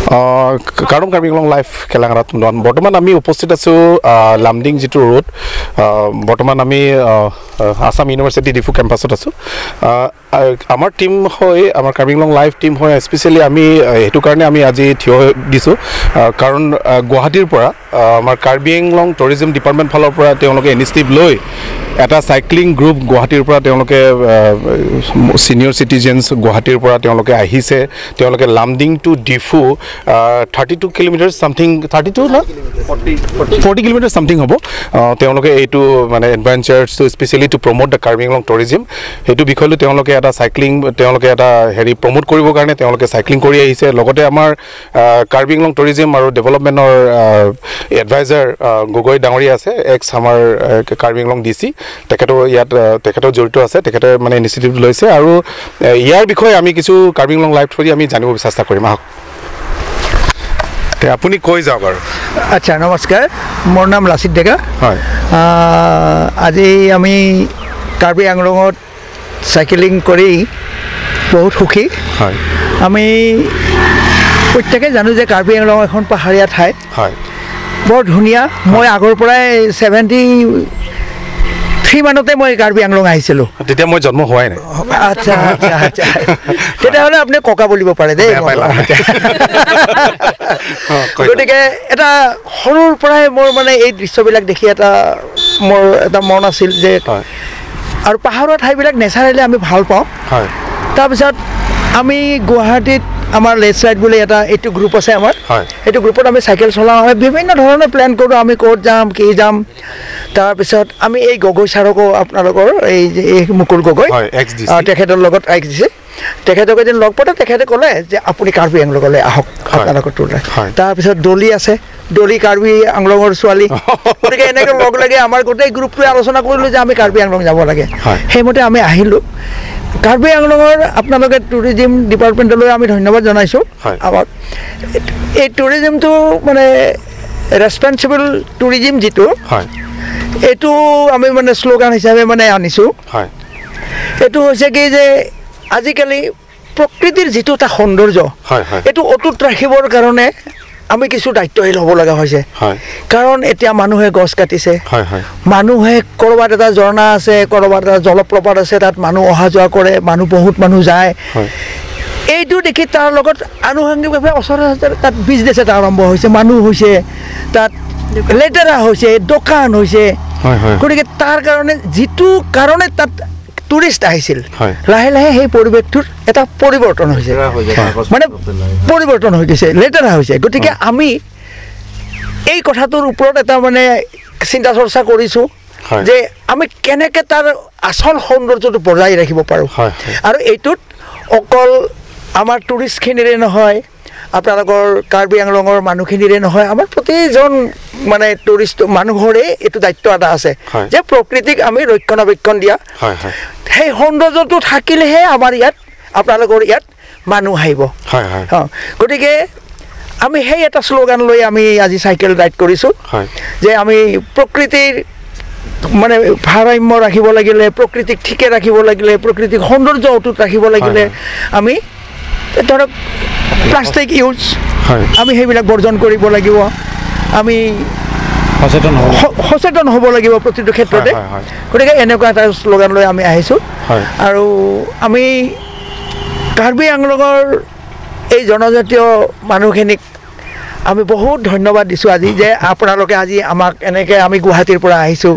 কাৰণ কাৰ্বি আংলং লাইভ কেলাঙাৰাত বৰ্তমান আমি উপস্থিত আছোঁ লামডিং যিটো ৰোড, বৰ্তমান আমি আছাম ইউনিভাৰ্চিটি ডিফু কেম্পাছত আছোঁ। আমাৰ টীম হৈ, আমাৰ কাৰ্বি আংলং লাইভ টীম হৈ স্পেচিয়েলি আমি সেইটো কাৰণে আমি আজি থিয় দিছোঁ, কাৰণ গুৱাহাটীৰ পৰা আমাৰ কাৰ্বি আংলং টুৰিজিম ডিপাৰ্টমেণ্ট ফালৰ পৰা তেওঁলোকে ইনিচিয়েটিভ লৈ এটা চাইক্লিং গ্ৰুপ গুৱাহাটীৰ পৰা তেওঁলোকে ছিনিয়ৰ চিটিজেনছ গুৱাহাটীৰ পৰা তেওঁলোকে আহিছে। তেওঁলোকে Lumding to Diphu 32 kilometre something, 32 no 40 kilometre something হ'ব। তেওঁলোকে এইটো মানে এডভেঞ্চাৰ্ছটো specially to promote the Karbi Anglong tourism, সেইটো বিষয় লৈ তেওঁলোকে এটা চাইক্লিং, তেওঁলোকে এটা হেৰি প্ৰমোট কৰিবৰ কাৰণে তেওঁলোকে চাইক্লিং কৰি আহিছে। লগতে আমাৰ কাৰ্বি আংলং টুৰিজিম আৰু ডেভেলপমেণ্টৰ এডভাইজাৰ গগৈ ডাঙৰীয়া আছে, এক্স আমাৰ কাৰ্বি আংলং ডি চি, তেখেতো ইয়াত তেখেতো জড়িত আছে, তেখেতে মানে ইনিচিয়েটিভ লৈছে আৰু ইয়াৰ বিষয়ে আমি কিছু কাৰ্বি আংলং লাইভ থ্ৰুদি আমি জানিব চেষ্টা কৰিম। আহক, আপুনি কৈ যাওক আৰু। আচ্ছা, নমস্কাৰ, মোৰ নাম লাচিত ডেকা। হয়, আজি আমি কাৰ্বি আংলঙত চাইকেলিং কৰি বহুত সুখী। হয়, আমি প্ৰত্যেকে জানো যে কাৰ্বি আংলং এখন পাহাৰীয়া ঠাই। হয়, বৰ ধুনীয়া। মই আগৰ পৰাই 73 মানতে মই কাৰ্বি আংলং আহিছিলোঁ। তেতিয়া মই জন্ম হোৱাই নাই। আচ্ছা আচ্ছা আচ্ছা, তেতিয়াহ'লে আপুনি ককা বুলিব পাৰে দেই। গতিকে এটা সৰুৰ পৰাই মোৰ মানে এই দৃশ্যবিলাক দেখি এটা মোৰ এটা মন আছিল যে, আৰু পাহাৰৰ ঠাইবিলাক নেচাৰেলি আমি ভাল পাওঁ। তাৰপিছত আমি গুৱাহাটীত আমাৰ লেটছ ৰাইড বুলি এটা এইটো গ্ৰুপ আছে আমাৰ, সেইটো গ্ৰুপত আমি চাইকেল চলাওঁ, আমি বিভিন্ন ধৰণৰ প্লেন কৰোঁ, আমি ক'ত যাম কি যাম। তাৰপিছত আমি এই গগৈ ছাৰকো, আপোনালোকৰ এই যে এই মুকুল গগৈ, তেখেতৰ লগত এক্স দিছে, তেখেতক এদিন লগ পাতে, তেখেতে ক'লে যে আপুনি কাৰ্বি আংলঙলৈ আহক, আপোনালোকৰ টুৰ। তাৰপিছত ডলি আছে, ডলি কাৰ্বি আংলঙৰ ছোৱালী। গতিকে এনেকৈ লগ লাগি আমাৰ গোটেই গ্ৰুপটোৱে আলোচনা কৰিলোঁ যে আমি কাৰ্বি আংলং যাব লাগে। সেইমতে আমি আহিলোঁ। কাৰ্বি আংলঙৰ আপোনালোকে টুৰিজিম ডিপাৰ্টমেণ্টলৈ আমি ধন্যবাদ জনাইছোঁ আমাক। এই টুৰিজিমটো মানে ৰেচপনচিবল টুৰিজিম যিটো, এইটো আমি মানে শ্লোগান হিচাপে মানে আনিছোঁ। এইটো হৈছে কি যে আজিকালি প্ৰকৃতিৰ যিটো এটা সৌন্দৰ্য, এইটো অটুট ৰাখিবৰ কাৰণে আমি কিছু দায়িত্বশীল হ'ব লগা হৈছে। কাৰণ এতিয়া মানুহে গছ কাটিছে, মানুহে ক'ৰবাত এটা ঝৰ্ণা আছে, ক'ৰবাত এটা জলপ্ৰপাত আছে, তাত মানুহ অহা যোৱা কৰে, মানুহ বহুত মানুহ যায়। এইটো দেখি তাৰ লগত আনুষংগিকভাৱে ওচৰে তাত বিজনেছ এটা আৰম্ভ হৈছে, মানুহ হৈছে, তাত লেতেৰা হৈছে, দোকান হৈছে। গতিকে তাৰ কাৰণে যিটো কাৰণে তাত টুৰিষ্ট আহিছিল, লাহে লাহে সেই পৰিৱেশটোৰ এটা পৰিৱৰ্তন হৈছে, মানে পৰিৱৰ্তন হৈ গৈছে, লেতেৰা হৈছে। গতিকে আমি এই কথাটোৰ ওপৰত এটা মানে চিন্তা চৰ্চা কৰিছোঁ যে আমি কেনেকৈ তাৰ আচল সৌন্দৰ্যটো বজাই ৰাখিব পাৰোঁ। আৰু এইটোত অকল আমাৰ টুৰিষ্টখিনিৰে নহয়, আপোনালোকৰ কাৰ্বি আংলঙৰ মানুহখিনিৰে নহয়, আমাৰ প্ৰতিজন মানে টুৰিষ্ট মানুহৰে এইটো দায়িত্ব এটা আছে যে প্ৰকৃতিক আমি ৰক্ষণাবেক্ষণ দিয়া। সেই সৌন্দৰ্যটো থাকিলেহে আমাৰ ইয়াত, আপোনালোকৰ ইয়াত মানুহ আহিব। গতিকে আমি সেই এটা শ্লোগান লৈ আমি আজি চাইকেল ৰাইড কৰিছোঁ যে আমি প্ৰকৃতিৰ মানে ভাৰসাম্য ৰাখিব লাগিলে, প্ৰকৃতিক ঠিকে ৰাখিব লাগিলে, প্ৰকৃতিক সৌন্দৰ্য অটুট ৰাখিব লাগিলে আমি ধৰক প্লাষ্টিক ইউজ আমি সেইবিলাক বৰ্জন কৰিব লাগিব, আমি সচেতন হ'ব লাগিব প্ৰতিটো ক্ষেত্ৰতে। গতিকে এনেকুৱা এটা শ্লোগান লৈ আমি আহিছোঁ। আৰু আমি কাৰ্বি আংলঙৰ এই জনজাতীয় মানুহখিনিক আমি বহুত ধন্যবাদ দিছোঁ আজি যে আপোনালোকে আজি আমাক এনেকৈ, আমি গুৱাহাটীৰ পৰা আহিছোঁ,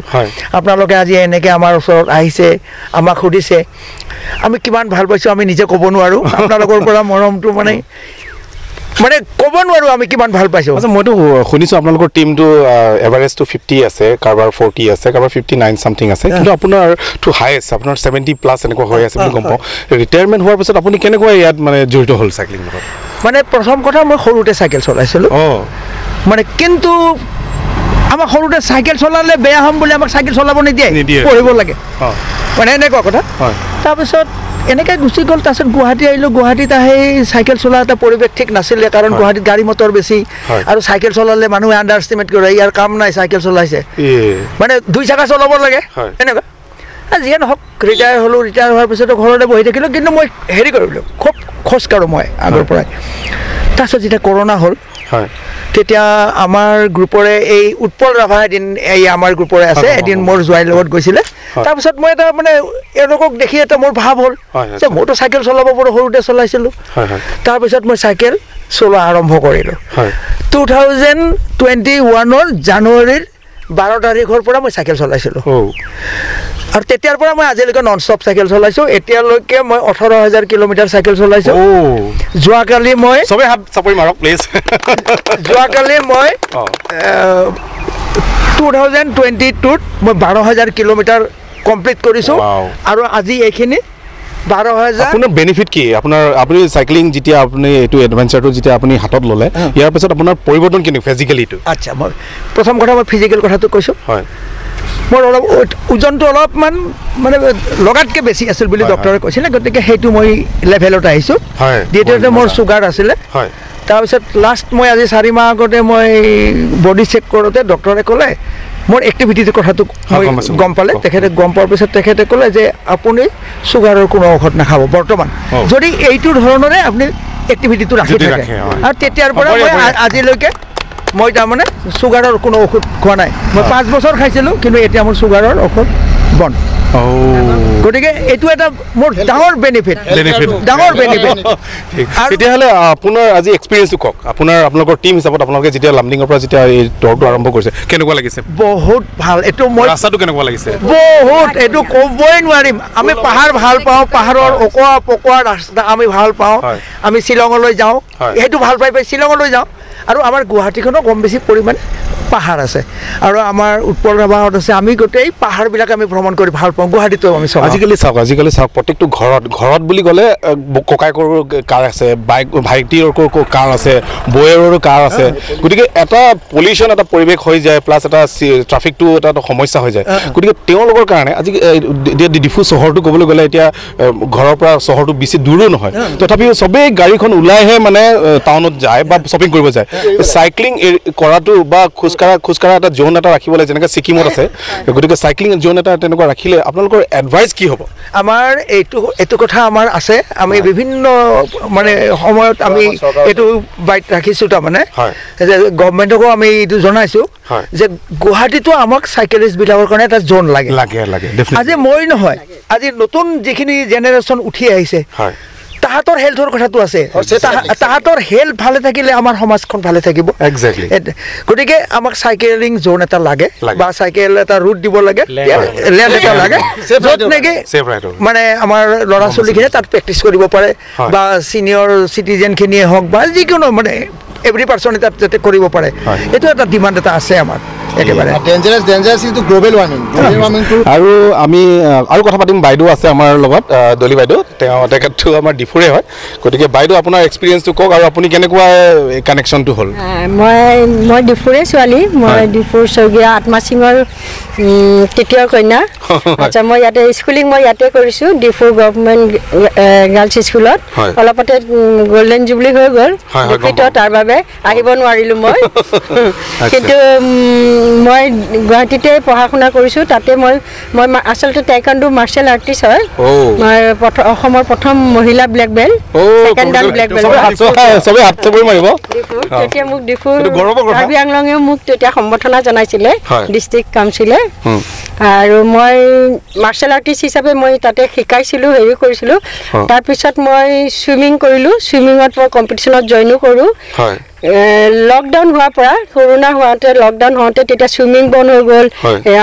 আপোনালোকে আজি এনেকৈ আমাৰ ওচৰত আহিছে, আমাক সুধিছে, আমি কিমান ভাল পাইছোঁ আমি নিজে ক'ব নোৱাৰোঁ। আপোনালোকৰ পৰা মৰমটো মানে মানে ক'ব নোৱাৰোঁ আমি কিমান ভাল পাইছোঁ। আচ্ছা, মইতো শুনিছোঁ আপোনালোকৰ টীমটো এভাৰেজটো 50 আছে, কাৰোবাৰ 40 আছে, কাৰোবাৰ 59 ছামথিং আছে, কিন্তু আপোনাৰ টু হায়েষ্ট আপোনাৰ 70+ এনেকুৱা হৈ আছে বুলি গম পাওঁ। ৰিটায়াৰমেণ্ট হোৱাৰ পিছত আপুনি কেনেকুৱা ইয়াত মানে জড়িত হ'ল চাইক্লিং লগত? মানে প্ৰথম কথা, মই সৰুতে চাইকেল চলাইছিলোঁ। মানে কিন্তু আমাক সৰুতে চাইকেল চলালে বেয়া হ'ম বুলি আমাক চাইকেল চলাব নিদিয়ে, পঢ়িব লাগে, মানে এনেকুৱা কথা। তাৰপিছত এনেকৈ গুচি গ'ল। তাৰপিছত গুৱাহাটী আহিলোঁ। গুৱাহাটীত আহি চাইকেল চলোৱা এটা পৰিৱেশ ঠিক নাছিলে, কাৰণ গুৱাহাটীত গাড়ী মটৰ বেছি আৰু চাইকেল চলালে মানুহে আণ্ডাৰ এষ্টিমেট কৰে, ইয়াৰ কাম নাই চাইকেল চলাইছে, মানে দুই চাকা চলাব লাগে এনেকুৱা। যিয়ে নহওক, ৰিটায়াৰ হ'লোঁ। ৰিটায়াৰ হোৱাৰ পিছতো ঘৰতে বহি থাকিলোঁ, কিন্তু মই হেৰি কৰিলোঁ, খুব খোজকাঢ়োঁ মই আগৰ পৰাই। তাৰপিছত যেতিয়া কৰোণা হ'ল, তেতিয়া আমাৰ গ্ৰুপৰে এই উৎপল ৰাভা এদিন এই আমাৰ গ্ৰুপৰে আছে, এদিন মোৰ জোঁৱাইৰ লগত গৈছিলে। তাৰপিছত মই এটা মানে এওঁলোকক দেখি এটা মোৰ ভাৱ হ'ল যে মইতো চাইকেল চলাব পাৰোঁ, সৰুতে চলাইছিলোঁ। তাৰপিছত মই চাইকেল চলোৱা আৰম্ভ কৰিলোঁ। 2021ৰ জানুৱাৰীৰ 12 তাৰিখৰ পৰা মই চাইকেল চলাইছিলোঁ, আৰু তেতিয়াৰ পৰা মই আজিলৈকে নন ষ্টপ চাইকেল চলাইছোঁ। এতিয়ালৈকে মই 18,000 কিলোমিটাৰ চাইকেল চলাইছোঁ। যোৱাকালি মই চবে হাত চাপৰি মাৰক প্লিজ। যোৱাকালি মই 2022ত মই 12,000 কিলোমিটাৰ কমপ্লিট কৰিছোঁ, আৰু আজি এইখিনি 12,000। আপোনাৰ বেনিফিট কি? আপোনাৰ আপুনি চাইক্লিং যেতিয়া আপুনি এইটো এডভেঞ্চাৰটো যেতিয়া আপুনি হাতত ল'লে, ইয়াৰ পিছত আপোনাৰ পৰিৱৰ্তন কেনেকুৱা ফিজিকেলিটো? আচ্ছা, মই প্ৰথম কথা মই ফিজিকেল কথাটো কৈছোঁ। হয়, মোৰ অলপ ওজনটো অলপমান মানে লগাতকৈ বেছি আছিল বুলি ডক্টৰে কৈছিলে, গতিকে সেইটো মই লেভেলত আহিছোঁ। দ্বিতীয়তে মোৰ চুগাৰ আছিলে। তাৰপিছত লাষ্ট মই আজি 4 মাহ আগতে মই বডি চেক কৰোঁতে ডক্টৰে ক'লে মোৰ এক্টিভিটিৰ কথাটো মই গম পালে। তেখেতে গম পোৱাৰ পিছত তেখেতে ক'লে যে আপুনি চুগাৰৰ কোনো ঔষধ নাখাব বৰ্তমান, যদি এইটো ধৰণৰে আপুনি এক্টিভিটিটো ৰাখি থাকে। আৰু তেতিয়াৰ পৰা মই আজিলৈকে মই তাৰমানে চুগাৰৰ কোনো ঔষধ খোৱা নাই। মই 5 বছৰ খাইছিলোঁ, কিন্তু এতিয়া মোৰ চুগাৰৰ ঔষধ বন্ধ। গতিকে এইটো এটা মোৰ ডাঙৰ বেনিফিট, ডাঙৰ বেনিফিট। তেতিয়াহ'লে আপোনাৰ আজি এক্সপিৰিয়েঞ্চটো কওক, আপোনাৰ আপোনালোকৰ টীম হিচাপত আপোনালোকে যেতিয়া লামডিঙৰ পৰা যেতিয়া এই দৌৰটো আৰম্ভ কৰিছে কেনেকুৱা লাগিছে? বহুত ভাল। এইটো মই ৰাস্তাটো কেনেকুৱা লাগিছে? বহুত, এইটো ক'বই নোৱাৰিম। আমি পাহাৰ ভাল পাওঁ, পাহাৰৰ অকোৱা পকোৱা ৰাস্তা আমি ভাল পাওঁ। আমি শ্বিলঙলৈ যাওঁ, সেইটো ভাল পাই পাই শ্বিলঙলৈ যাওঁ। আৰু আমাৰ গুৱাহাটীখনো কম বেছি পৰিমাণে পাহাৰ আছে, আৰু আমাৰ উৎপল ৰাভাহঁত আছে। আমি গোটেই পাহাৰবিলাক আমি ভ্ৰমণ কৰি ভাল পাওঁ। গুৱাহাটীতো আমি চলাওঁ। আজিকালি চাওক প্ৰত্যেকটো ঘৰত বুলি ক'লে ককায়েকৰো কাৰ আছে, বাইক ভাইটিৰো কাৰ আছে, বৌয়েৰো কাৰ আছে। গতিকে এটা পলিউশ্যন এটা পৰিৱেশ হৈ যায়, প্লাছ এটা ট্ৰাফিকটো এটা সমস্যা হৈ যায়। গতিকে তেওঁলোকৰ কাৰণে আজি ডিফু চহৰটো ক'বলৈ গ'লে এতিয়া ঘৰৰ পৰা চহৰটো বেছি দূৰো নহয়, তথাপিও চবেই গাড়ীখন ওলাইহে মানে টাউনত যায় বা শ্বপিং কৰিব যায়। চাইক্লিং কৰাটো বা খোজকঢ়া এটা জ'ন এটা ৰাখিব লাগে, যেনেকৈ ছিকিমত আছে। গতিকে চাইক্লিং জ'ন এটা তেনেকুৱা ৰাখিলে আপোনালোকৰ এডভাইচ কি হ'ব? আমাৰ এইটো কথা আমাৰ আছে। আমি বিভিন্ন মানে সময়ত আমি এইটো বাইট ৰাখিছোঁ, তাৰমানে যে গভমেণ্টকো আমি এইটো জনাইছোঁ যে গুৱাহাটীতো আমাক চাইকেলিষ্টবিলাকৰ কাৰণে এটা জ'ন লাগে। লাগে। আজি মই নহয়, আজি নতুন যিখিনি জেনেৰেশ্যন উঠি আহিছে তাহাঁতৰ হেল্থৰ কথাটো আছে। তাহাঁতৰ হেল্থ ভালে থাকিলে আমাৰ সমাজখন ভালে থাকিব। গতিকে আমাক চাইকেলিং জ'ন এটা লাগে, বা চাইকেল এটা ৰুট দিব লাগে, লেণ্ড এটা লাগে, য'ত নেকি মানে আমাৰ ল'ৰা ছোৱালীখিনিয়ে তাত প্ৰেক্টিচ কৰিব পাৰে, বা ছিনিয়ৰ চিটিজেনখিনিয়ে হওক বা যিকোনো মানে এভৰি পাৰ্চনে তাত যাতে কৰিব পাৰে। এইটো এটা ডিমাণ্ড এটা আছে আমাৰ একেবাৰে। আৰু আমি আৰু কথা পাতিম। বাইদেউ আছে আমাৰ লগত, দলি বাইদেউ, তেখেতটো আমাৰ ডিফুৰে হয়। গতিকে বাইদেউ আপোনাৰ এক্সপিৰিয়েঞ্চটো কওক, আৰু আপুনি কেনেকুৱা কানেকশ্যনটো হ'ল? মই ডিফুৰে ছোৱালী, মই ডিফুৰ স্বৰ্গীয় আত্মা সিঙৰ তৃতীয় কন্যা। আচ্ছা, মই ইয়াতে স্কুলিং মই ইয়াতে কৰিছোঁ, ডিফু গভমেণ্ট গাৰ্লছ স্কুলত। অলপতে গল্ডেন জুবলি হৈ গ'ল, দুখিত তাৰ বাবে আহিব নোৱাৰিলোঁ মই। কিন্তু মই গুৱাহাটীতে পঢ়া শুনা কৰিছোঁ। তাতে মই মই আচলতে টাইকাণ্ডো মাৰ্চেল আৰ্টিষ্ট হয়। মই অসমৰ প্ৰথম মহিলা black belt, second dan black belt. তেতিয়া মোক ডিফুৰ কাৰ্বি আংলঙেও মোক তেতিয়া সম্বৰ্ধনা জনাইছিলে, ডিষ্ট্ৰিক্ট কাউঞ্চিলে। আৰু মই মাৰ্চেল আৰ্টিষ্ট হিচাপে মই তাতে শিকাইছিলোঁ, হেৰি কৰিছিলোঁ। তাৰপিছত মই চুইমিং কৰিলোঁ, চুইমিঙত মই কম্পিটিশ্যনত জইনো কৰোঁ। লকডাউন হোৱাৰ পৰা, কৰোণা হোৱাতে লকডাউন হওঁতে তেতিয়া চুইমিং বন্ধ হৈ গ'ল,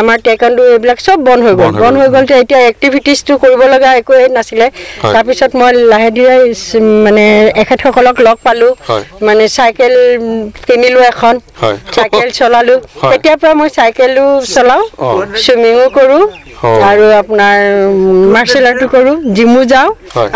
আমাৰ টেকাণ্ডো এইবিলাক চব বন্ধ হৈ গ'ল। বন্ধ হৈ গ'ল, এতিয়া এক্টিভিটিজটো কৰিব লগা একোৱেই নাছিলে। তাৰপিছত মই লাহে ধীৰে মানে এখেতসকলক লগ পালোঁ, মানে চাইকেল কিনিলোঁ এখন, চাইকেল চলালোঁ। তেতিয়াৰ পৰা মই চাইকেলো চলাওঁ, চুইমিঙো কৰোঁ, আৰু আপোনাৰ মাৰ্চেল আৰ্টো কৰোঁ, জিমো যাওঁ।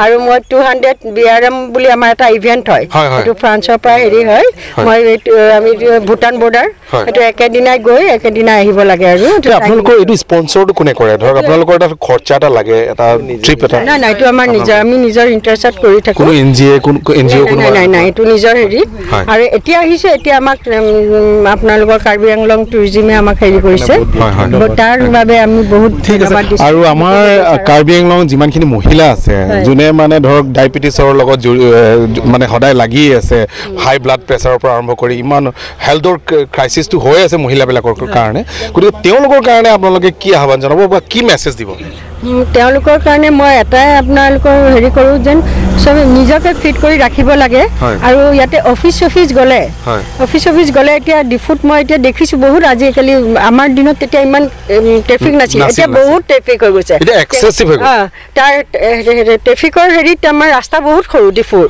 আৰু মই 200 BRM বুলি আমাৰ এটা ইভেণ্ট হয়, সেইটো ফ্ৰান্সৰ পৰা হেৰি হয়, মই এইটো আমি ভূটান বৰ্ডাৰ, সেইটো একেদিনাই গৈ একেদিনাই আহিব লাগে। আৰু আপোনালোকৰ এইটো স্পনচৰটো কোনে কৰে? ধৰক আপোনালোকৰ এটা খৰচা এটা লাগে, এটা ট্ৰিপ এটা? নাই নাই, এইটো আমাৰ নিজৰ, আমি নিজৰ ইণ্টাৰেষ্টত কৰি থাকোঁ। কোনো এনজিঅ', কোনো এনজিঅ'? নাই নাই নাই, এইটো নিজৰ হেৰিত। আৰু এতিয়া আহিছোঁ, এতিয়া আমাক আপোনালোকৰ কাৰ্বি আংলং টুৰিজিমে আমাক হেৰি কৰিছে, তাৰ বাবে আমি বহুত ধন্যবাদ দিছোঁ। আৰু আমাৰ কাৰ্বি আংলং যিমানখিনি মহিলা আছে যোনে মানে ধৰক ডায়েবেটিছৰ লগত মানে সদায় লাগি আছে, হাই ব্লাড প্ৰেছাৰৰ পৰা আৰম্ভ কৰি ইমান হেল্থৰ ক্ৰাইচিছটো হৈ আছে মহিলাবিলাকৰ কাৰণে, গতিকে তেওঁলোকৰ কাৰণে আপোনালোকে কি আহ্বান জনাব বা কি মেছেজ দিব? তেওঁলোকৰ কাৰণে মই এটাই আপোনালোকৰ হেৰি কৰোঁ যেন চবে নিজকে ফিট কৰি ৰাখিব লাগে। আৰু ইয়াতে অফিচ চফিচ গ'লে, অফিচ চফিচ গ'লে এতিয়া ডিফুত মই এতিয়া দেখিছোঁ বহুত, আজিকালি আমাৰ দিনত তেতিয়া ইমান ট্ৰেফিক নাছিল, এতিয়া বহুত ট্ৰেফিক হৈ গৈছে, তাৰ ট্ৰেফিকৰ হেৰিত আমাৰ ৰাস্তা বহুত সৰু ডিফুৰ।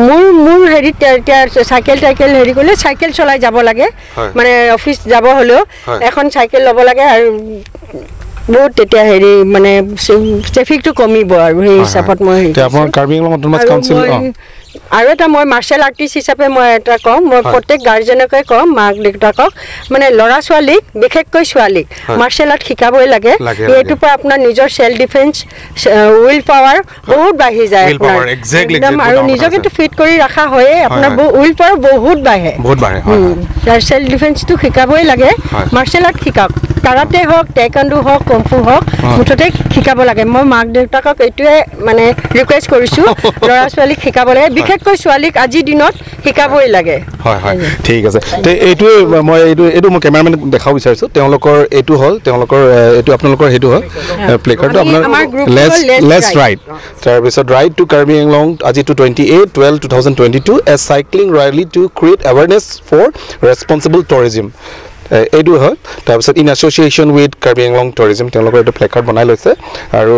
মোৰ মোৰ হেৰিত এতিয়া চাইকেল টাইকেল হেৰি কৰিলে চাইকেল চলাই যাব লাগে, মানে অফিচ যাব হ'লেও এখন চাইকেল ল'ব লাগে আৰু বহুত তেতিয়া হেৰি মানে ট্ৰেফিকটো কমিব। আৰু সেই হিচাপত মই আৰু এটা মই মাৰ্চেল আৰ্টিষ্ট হিচাপে মই এটা কওঁ, মই প্ৰত্যেক গাৰ্জেনকে কওঁ, মাক দেউতাকক মানে ল'ৰা ছোৱালীক বিশেষকৈ ছোৱালীক মাৰ্চেল আৰ্ট শিকাবই লাগে। এইটোৰ পৰা আপোনাৰ নিজৰ চেল্ফ ডিফেন্স, will power বহুত বাঢ়ি যায় একদম, আৰু নিজকেতো ফিট কৰি ৰখা হয়ে, আপোনাৰ will power বহুত বাঢ়ে। চেল্ফ ডিফেন্সটো শিকাবই লাগে, মাৰ্চেল আৰ্ট শিকাওক, কাৰাটে হওক, টেকণ্ডো হওক, কম্ফু হওক, মুঠতে শিকাব লাগে। মই মাক দেউতাকক এইটোৱে মানে ৰিকুৱেষ্ট কৰিছোঁ, ল'ৰা ছোৱালীক শিকাব লাগে, বিশেষকৈ ছোৱালীক আজিৰ দিনত শিকাবই লাগে। হয় হয়, ঠিক আছে। এইটোৱে মই এইটো মই কেমেৰামেন দেখাব বিচাৰিছোঁ, তেওঁলোকৰ এইটো হ'ল, তেওঁলোকৰ এইটো আপোনালোকৰ সেইটো হ'ল প্লেকাৰ্ডটো আপোনাৰ লেটছ ৰাইড, তাৰপিছত ৰাইড টু কাৰ্বি আংলং আজি two 28/12/2022 a cycling rally to create awareness for responsible tourism, এইটো হয়। তাৰপিছত in association with Karbi Anglong tourism তেওঁলোকৰ এইটো প্লেকাৰ্ড বনাই লৈছে। আৰু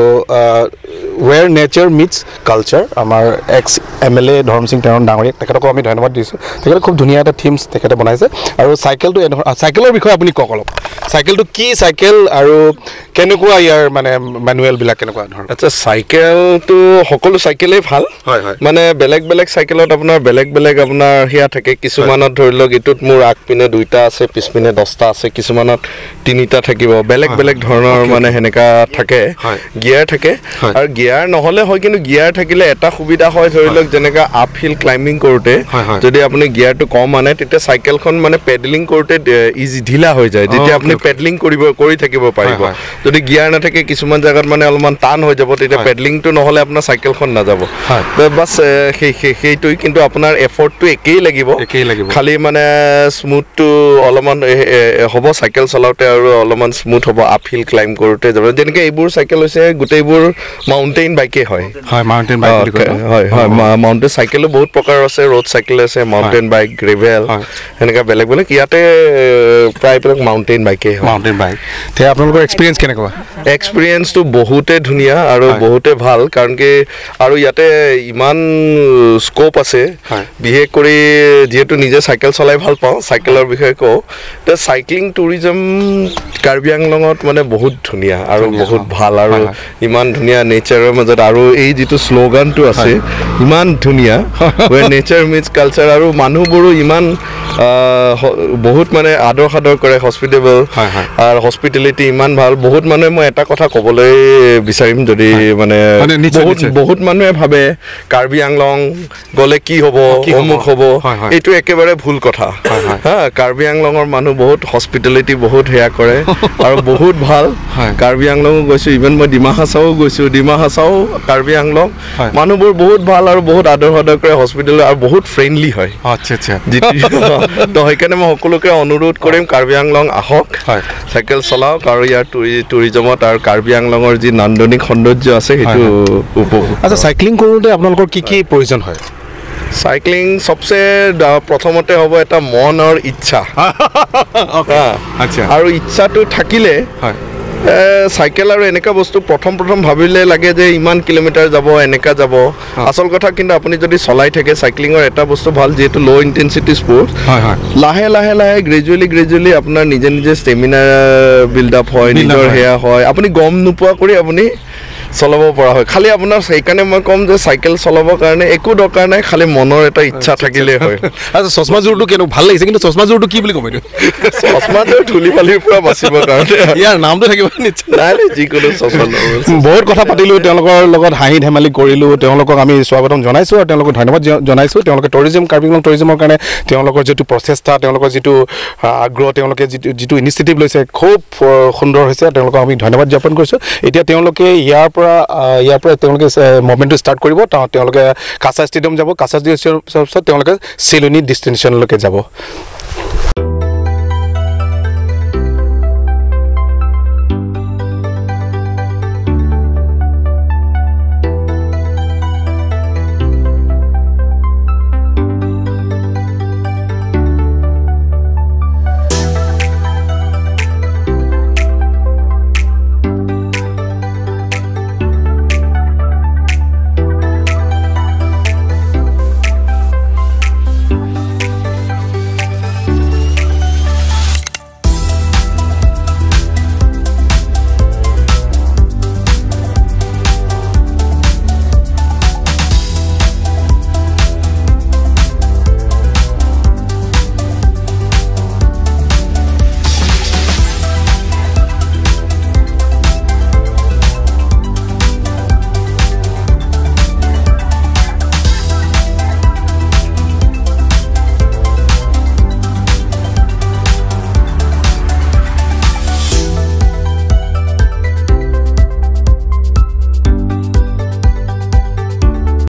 ৱেৰ নেচাৰ মিটছ কালচাৰ, আমাৰ ex M L A Dharam Singh Teron ডাঙৰীয়াক, তেখেতকো আমি ধন্যবাদ দিছোঁ, তেখেতে খুব ধুনীয়া এটা থিমছ তেখেতে বনাইছে। আৰু চাইকেলটো চাইকেলৰ বিষয়ে আপুনি কওক অলপ, চাইকেলটো কি চাইকেল আৰু কেনেকুৱা ইয়াৰ মানে মেনুৱেলবিলাক কেনেকুৱা ধৰণৰ? আচ্ছা, চাইকেলটো সকলো চাইকেলেই ভাল, হয় হয়, মানে বেলেগ বেলেগ চাইকেলত আপোনাৰ বেলেগ বেলেগ আপোনাৰ সেয়া থাকে। কিছুমানত ধৰি লওক এইটোত মোৰ আগপিনে 2টা আছে, পিছপিনে 10টা আছে, কিছুমানত 3টা থাকিব, বেলেগ বেলেগ ধৰণৰ মানে সেনেকা থাকে, গিয়াৰ থাকে। আৰু গিয়াৰ নহ'লে হয়, কিন্তু গিয়াৰ থাকিলে এটা সুবিধা হয়, ধৰি লওক যেনেকা আপ হিল ক্লাইম্বিং কৰোঁতে যদি আপুনি গিয়াৰটো কম আনে তেতিয়া চাইকেলখন মানে পেডেলিং কৰোঁতে ইজি ঢিলা হৈ যায়, যেতিয়া আপুনি পেডেলিং কৰি থাকিব পাৰিব। যদি গিয়াৰ নাথাকে কিছুমান জেগাত মানে অলপমান টান হৈ যাব, তেতিয়া পেডেলিংটো নহ'লে আপোনাৰ চাইকেলখন নাযাব, বাছ সেইটোৱেই। কিন্তু আপোনাৰ এফৰ্টটো একেই লাগিব, খালি মানে স্মুথটো অলপমান হ'ব চাইকেল চলাওঁতে, আৰু অলপমান স্মুথ হ'ব আপ হিল ক্লাইম্ব কৰোঁতে যাব। যেনেকৈ এইবোৰ চাইকেল হৈছে গোটেইবোৰ মাউণ্টেইন বাইকেই হয়, হয় মাউণ্টেইন বাইক হয় হয়, মাউণ্টেইন চাইকেলো বহুত প্ৰকাৰৰ আছে, ৰোড চাইকেল আছে, মাউণ্টেইন বাইক, গ্ৰেভেল, সেনেকুৱা বেলেগ বেলেগ। ইয়াতে প্ৰায়বিলাক মাউণ্টেইন বাইকেই হয়। Mountain bike. তে আপোনালোকৰ এক্সপিৰিয়েঞ্চ কেনেকুৱা? এক্সপিৰিয়েঞ্চটো বহুতে ধুনীয়া আৰু বহুতে ভাল, কাৰণ কি আৰু ইয়াতে ইমান স্ক'প আছে, বিশেষ কৰি যিহেতু নিজে চাইকেল চলাই ভাল পাওঁ, চাইকেলৰ বিষয়ে কওঁ, তে চাইক্লিং টুৰিজম কাৰ্বি আংলঙত মানে বহুত ধুনীয়া আৰু বহুত ভাল, আৰু ইমান ধুনীয়া নেচাৰৰ মাজত, আৰু এই যিটো শ্লোগানটো আছে ইমান ধুনীয়া, ৱেৰ নেচাৰ মিটছ কালচাৰ, আৰু মানুহবোৰো ইমান বহুত মানে আদৰ সাদৰ কৰে, হস্পিটেবল আৰু হস্পিটেলিটি ইমান ভাল। বহুত মানুহে, মই এটা কথা ক'বলৈ বিচাৰিম, যদি মানে বহুত মানুহে ভাবে কাৰ্বি আংলং গ'লে কি হ'ব, অমুক হ'ব, এইটো একেবাৰে ভুল কথা। হা, কাৰ্বি আংলঙৰ মানুহ বহুত হস্পিটেলিটি বহুত সেয়া কৰে আৰু বহুত ভাল। কাৰ্বি আংলঙো গৈছোঁ, ইভেন মই ডিমা হাছাও গৈছোঁ, ডিমা হাছাও কাৰ্বি আংলং মানুহবোৰ বহুত ভাল আৰু বহুত আদৰ সাদৰ কৰে, হস্পিটেল আৰু বহুত ফ্ৰেণ্ডলি হয়। আচ্ছা আচ্ছা, তো সেইকাৰণে মই সকলোকে অনুৰোধ কৰিম কাৰ্বি আংলং আহক, চাইকেল চলাওক, আৰু ইয়াৰ টুৰিজমত আৰু কাৰ্বি আংলঙৰ যি নান্দনিক সৌন্দৰ্য আছে সেইটো উপভোগ। আচ্ছা, চাইক্লিং কৰোঁতে আপোনালোকৰ কি কি প্ৰয়োজন হয়? চাইক্লিং চবচে প্ৰথমতে হ'ব এটা মনৰ ইচ্ছা, আৰু ইচ্ছাটো থাকিলে চাইকেল আৰু এনেকুৱা বস্তু প্ৰথম প্ৰথম ভাবিলে লাগে যে ইমান কিলোমিটাৰ যাব, এনেকুৱা যাব, আচল কথা কিন্তু আপুনি যদি চলাই থাকে, চাইক্লিঙৰ এটা বস্তু ভাল, যিহেতু ল' ইণ্টেনচিটি স্পৰ্টছ, লাহে লাহে লাহে গ্ৰেজুৱেলি গ্ৰেজুৱেলি আপোনাৰ নিজে নিজে ষ্টেমিনা বিল্ড আপ হয়, নিজৰ সেয়া হয়, আপুনি গম নোপোৱা কৰি আপুনি চলাব পৰা হয়। খালি আপোনাৰ সেইকাৰণে মই ক'ম যে চাইকেল চলাবৰ কাৰণে একো দৰকাৰ নাই, খালি মনৰ এটা ইচ্ছা থাকিলেই হয়। আচ্ছা, চশমাযোৰটো কেনেকুৱা ভাল লাগিছে, কিন্তু চশমাযোৰটো কি বুলি ক'ম? এইটো চশমাযোৰ ধূলি বালিৰ পৰা বাচিবৰ কাৰণে, ইয়াৰ নামটো থাকিব নিশ্চয়। নাই, যিকোনো চশমা। বহুত কথা পাতিলোঁ তেওঁলোকৰ লগত, হাঁহি ধেমালি কৰিলোঁ, তেওঁলোকক আমি স্বাগতম জনাইছোঁ আৰু তেওঁলোকক ধন্যবাদ জনাইছোঁ। তেওঁলোকে টুৰিজিম, কাৰ্বি আংলং টুৰিজিমৰ কাৰণে তেওঁলোকৰ যিটো প্ৰচেষ্টা, তেওঁলোকৰ যিটো আগ্ৰহ, তেওঁলোকে যিটো ইনিচিয়েটিভ লৈছে খুব সুন্দৰ হৈছে। তেওঁলোকক আমি ধন্যবাদ জ্ঞাপন কৰিছোঁ। এতিয়া তেওঁলোকে ইয়াৰ পৰা তেওঁলোকে মুভমেণ্টটো ষ্টাৰ্ট কৰিব। তেওঁলোকে কাছাৰ ষ্টেডিয়াম যাব, কাছাৰ ষ্টেডিয়ামৰ পিছত তেওঁলোকে চিলনী ডেষ্টিনেশ্যনলৈকে যাব।